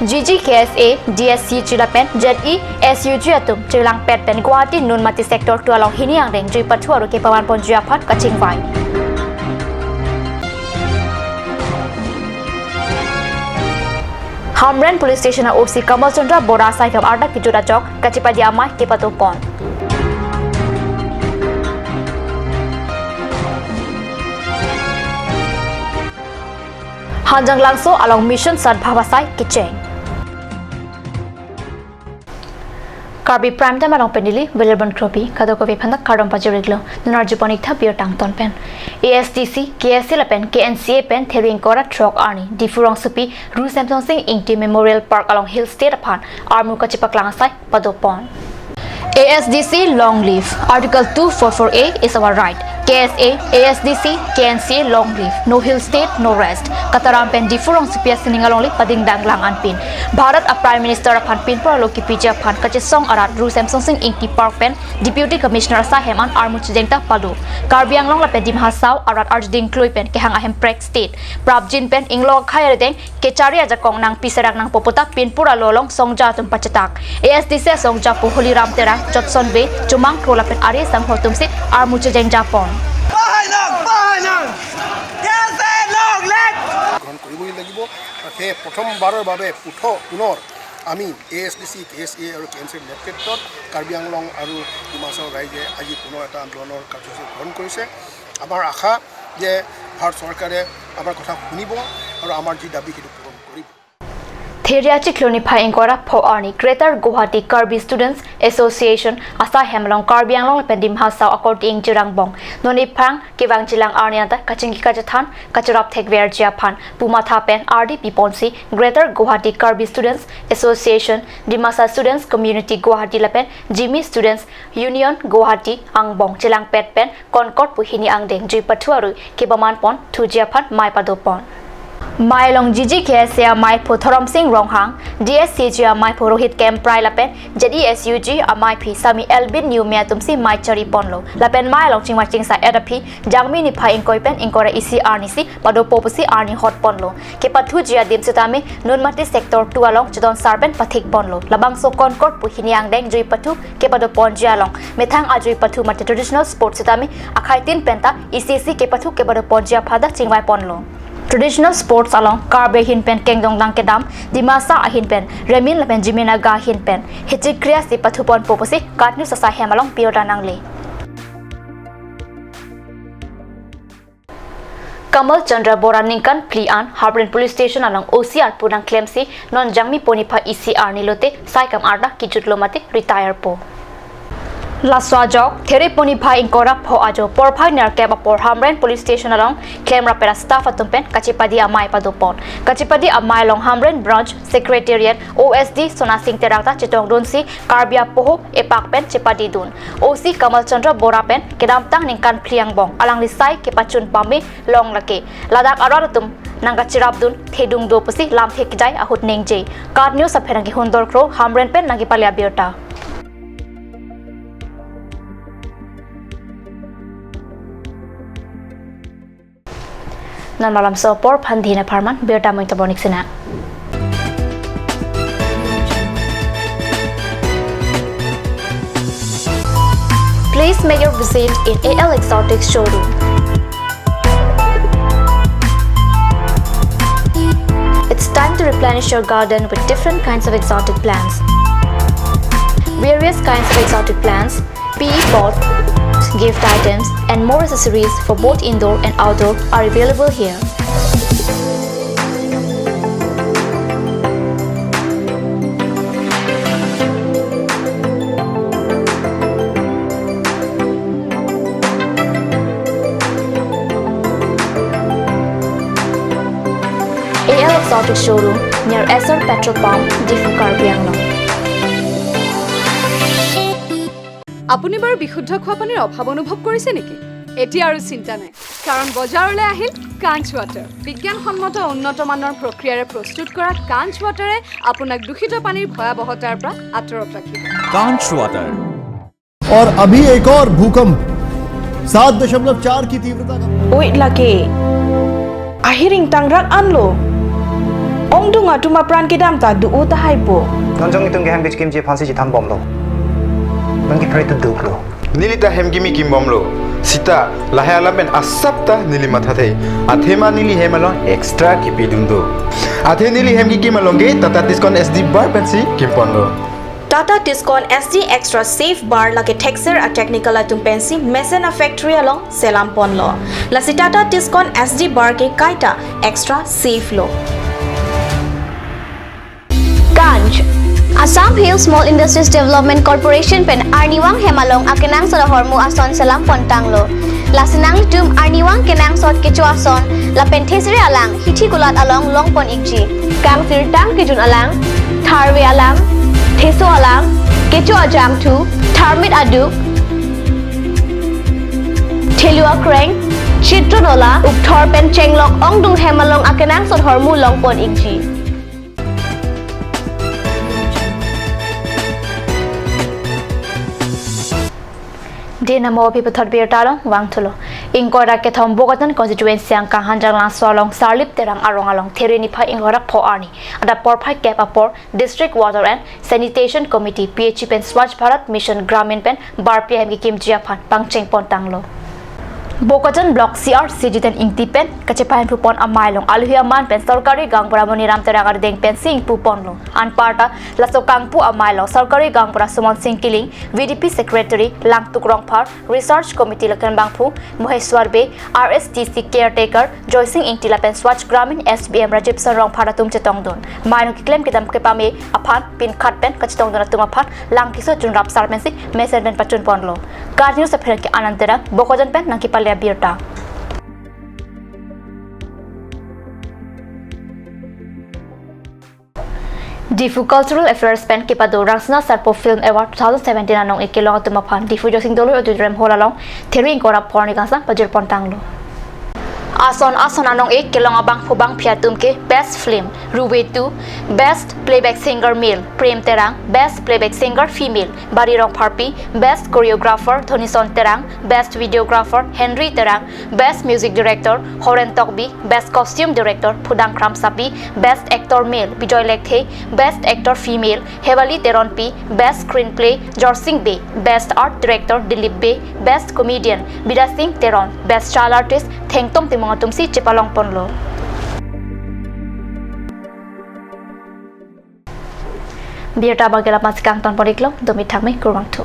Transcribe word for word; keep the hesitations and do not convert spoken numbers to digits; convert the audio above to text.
G G K S A, D S C G lapen Z E S U G atum chirlangpet pen Guwahati Nunmati Sector two along hini angdeng jui pathu aru kepaman ponji aphan kachingvai. Hamren Police Station a O C Kamal Chandra Bora asai kam ardak kejut ajok kachepadi amei kepado pon. Hanjanglangso along Mission Sadbhava asai kecheng. Karbi Prime Time along pen neli William Kropi, kadokave aphanta kardom pajir-iklo. Non arjupon-ik tha birta angton pen. A S D C, K S A lapen K N C A pen Theri ingkoi ra throk arni Diphu rongsopi Ru Semsonsing Ingti Memorial Park along Hill State aphan armu kachepaklang asai pado pon. A S D C long live. Article two four four A is our right. K S A, A S D C, K N C A long live. No Hill State, no rest. Kataram pen Diphu rongsopi asining alongle padingdang lang anpin Bharat a Prime Minister aphan pinpur alo kipiji aphan kachesong arat Ru Semsonsing Ingti Park pen Deputy Commissioner asai hem an armu chejeng ta pado. Karbi Anglong lapen Dima Hasao arat arjuding klui pen kehang ahemprek state prapjin pen inglong akhai arideng kechari ajakong nangpi serak nangpo puta pinpur alo along songja atum pachetak. A S D C asongjapo Holiram Terang, Jotson Bey, Chomang Kro lapen ari sangho atumsi armu chejeng japon. Pahainang, pahainang! K S A long live! গ্ৰহণ কৰিবই লাগিব। আৰু সেই প্ৰথমবাৰৰ বাবে পুথ-, পুনৰ আমি এ এছ ডি চি, কে এছ এ আৰু কে এন চিৰ নেতৃত্বত কাৰ্বি আংলং আৰু ডিমা হাছাও ৰাইজে আজি পুনৰ এটা আন্দোলনৰ কাৰ্যসূচী গ্ৰহণ কৰিছে। আমাৰ আশা যে ভাৰত চৰকাৰে আমাৰ কথা শুনিব আৰু আমাৰ যি দাবী সেইটো পূৰণ কৰিব। Theri achiklo niphai ingkoi ra pho arni Greater Guwahati Karbi Students Association asai hem along Karbi Anglong lapen Dima Hasao akorte ingjir angbong non ephang kevangjilang arni anta kachingki kachethan kacherap thekverji aphan pu matha pen ardi piponsi Greater Guwahati Karbi Students Association, Dimasa Students Community Guwahati lapen Zimi Students Union Guwahati angbong chelangpet pen Concord pu hini angdeng jui pathu aru kepaman pon thuji aphan mei pado pon. Mei along G G K S A ameiphu Dhorom Sing Ronghang, D S C G ameiphu Rohit Kemprai lapen Z E S U G ameiphi Sami Elvin Niumia atumsi mei chari ponlo. Lapen mei along chingmar chingsa et aphi Jangmi niphai ingkoi pen ingkoi ra isi arnisi padopo pusi arni hot ponlo. Kepathuji adim sitame Nunmati Sector two along chedon sar pen pathik ponlo. Labangso Concord pu hini angdeng jui pathu kepado ponji along methang ajui pathu mate traditional sports sitame akhai tin penta isi isi kepathu kepado ponji aphanta chingvai ponlo. Traditional sports along Karbi ahin pen kengdongdang kedam, Dimasa ahin pen Remin lapen Zemi Naga ahin pen Hichikria si pathu ponpo pusi KAT News asai hem along birta nangle. Kamal Chandra Bora ningkan phli an Hamren Police Station along O C arpu nangklemsi non Jangmi po niphai isi arni lote saikam arta kejutlo mate retire po. Laso ajok, Theri po niphai ingkoi ra pho ajo porphai nerkep apor Hamren Police Station along klem rapera staff atum pen kachepadi amei pado pon. Kachepadi amei along Hamren Branch Secretariat O S D Sona Sing Terang ta chetongdunsi Karbi apoho epak pen chepadidun. O C Kamal Chandra Bora pen kedamtang ningkan phli angbong alangli sai kepachun pame long lake. Ladak arat atum nangkacherapdun thedung do pusi lamthe kejai ahut ningje. KAT News apherang kehundor kro Hamren pen nangkepale abirta. Non malam so apor phan dina pharman birta mung tabon-ik sina. Please make your visit in A L Exotic showroom. It's time to replenish your garden with different kinds of exotic plants. Various kinds of exotic plants, P E pots, gift items, and more accessories for both indoor and outdoor are available here. A L Exotic Showroom near Essar Petrol Pump, Diphu, Karbi Anglong. আপুনি বাৰু বিশুদ্ধ খোৱা পানীৰ অভাৱ অনুভৱ কৰিছে নেকি? এতিয়া আৰু চিন্তা নাই, কাৰণ বজাৰলৈ আহিল কাঞ্চ ৱাটাৰ। বিজ্ঞানসন্মত উন্নত মানৰ প্ৰক্ৰিয়াৰে প্ৰস্তুত কৰা কাঞ্চ ৱাটাৰে আপোনাক দূষিত পানীৰ ভয়াৱহতাৰ পৰা আঁতৰত ৰাখিব। Kanch Water। और अभी एक और भूकंप सात दशमलव चार की तीव्रता का। Oi lake. Ahiring tangrak anlo. Ongdung atum apran kedam ta do-o tahai po. Non jong itum ke hem kechekimji aphansi chethan bomlo. Non ke pray to do lo. Neli ta hem kimi kim bomlo. Sita lahai alam pen asap ta neli mathathe. Athema neli hem along extra kipidun do. Athe neli hem kikim along ke Tata Tiscon S D bar pensi kimponlo. Tata Tiscon S D Extra Safe Bar lake thekser a-technical atum pensi mesen a-factory along selam ponlo. Lasi Tata Tiscon S D bar ke kaita extra safe lo. Ganj. Assam Hill Small Industries Development Corporation pen arnivang hem along akenangsot ahormu ason selam pontanglo. Lasi nanglitum arnivang kenangsot kecho ason lapen thesere alang hithi kulat along longpon ikji. Kangsirtang kejun alang, tharve alang, theso alang, kecho ajangthu, tharmit aduk, thelu akreng, chitron ola, ukthor pen chenglok ongdung hem along akenangsot ahormu longpon ikji. Dei namo aphi puthot birta along vangthulo. Ingkoi ra kethom Bokajan constituency angkang Hanjanglangso along Sarlip Terang arong along There niphai ingkoi ra pho arni adap porphai kep apor District Water and Sanitation Committee, P H E pen Swachh Bharat Mission Gramin pen barpi ahem kekimji aphan pangcheng pontanglo. Bokajan Block C R C Jiten Ingti pen kachepahin phupon amei along alohi aman pen sorkari gaonbura Moniram Terang ardeng pensi ingpu ponlo. Anparta laso kangpu amei along sorkari gaonbura Suman Sing Killing, V D P Secretary Langtuk Rongphar, Research Committee lakan bangphu Moheshwar Bey, R S T C caretaker Joysing Ingti lapen Swachh Gramin S B M Rajibson Rongphar atum chetongdun. Mei along keklem kedam kepame aphan pinkhat pen kachetongdun atum aphan langkiso chunrap sar pensi mesen pen pachun ponlo. Kar News apherangke Anand Terang, Bokajan pen nangkepale abirta. Diphu Cultural Affairs pen kepado Rangsina Sarpo Film Award two thousand seventeen anong-e kelong atum aphan Diphu Joysing Doloi Auditorium Hall along There ingkoi ra pho arni kangsam pajir pontanglo. Ason ason anong-e kelong abangphu bangphi atum ke Best Film, Ruve two, Best Playback Singer Male, Prem Terang, Best Playback Singer Female, Bari Rongpharpi, Best Choreographer, Dhonison Terang, Best Videographer, Henry Terang, Best Music Director, Horen Tokbi, Best Costume Director, Phudang Kramsapi, Best Actor Male, Bijoy Lekthe, Best Actor Female, Hewali Teronpi, Best Screenplay, Jorsing Bey, Best Art Director, Dilip Bey, Best Comedian, Bidya Sing Teron, Best Child Artist, Thengtong Timung atumsi chepalong ponlo. Birta abang ke la-an pensi kangton pon iklo, dumi thangme kurvangthu.